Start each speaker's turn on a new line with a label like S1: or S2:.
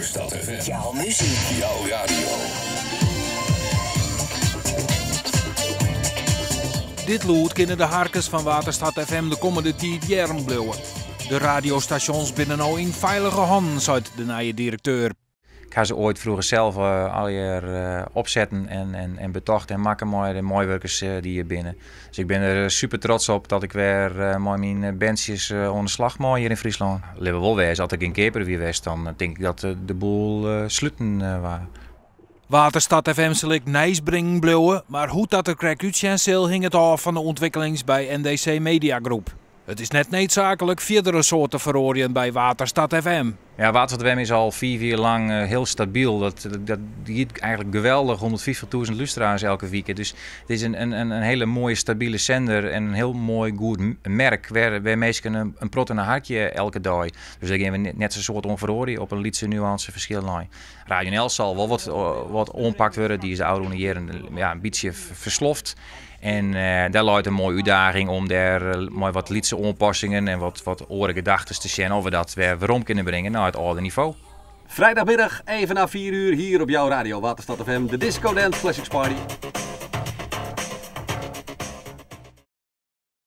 S1: Waterstad FM.
S2: Jouw muziek.
S1: Jouw radio.
S3: Dit lûd kinne de harkers fan Waterstad FM de kommende tiid hearren bliuwe. De radiostasjons binne no yn feilige hannen, seit de nije direkteur.
S4: Ik ha se oait froeger sels allegear opsetten en betocht en makke mei de meiwurkers dy't hjir binne. Dus ik bin der super trots op dat ik wer mei myn berntsjes oan de slach mei hjir yn Fryslân. Litte we wol wêze, as der gjin keaper wie west, dan tink ik dat de boel sluten waar.
S3: Waterstad FM sil ek nijs bringen bliuwe, mar hoe't dat der krekt útsjen sil hinget ôf fan de ûntwikkelings by NDC Mediagroep. It is net needsaaklik fierder in soad te feroarjen by Waterstad FM.
S4: Ja, Waterstad FM is al 5 jier lang hiel stabyl. Dat giet eigenlik geweldich, 150.000 lústeraars elke wike. Dus it is in hiele moaie stabile sender en in hiel moai goed merk wêr minsken in protte nei harkje elke dei. Dus dêr gean we net sa'n soad oan feroarje op in lytse nuance ferskil nei. Radio NL sil wol wat oanpakt wurde. Dy is de ôfrûne jierren in bytsje fersloft. En dêr leit in moaie útdaging om dêr mei wat lytse oanpassingen en wat oare gedachtes te sjen of we dat wer werom kinne bringe nei it âlde nivo.
S5: Vrijdagmiddag even na 4 uur hier op jouw radio Waterstad FM, de Disco Dance Classics Party.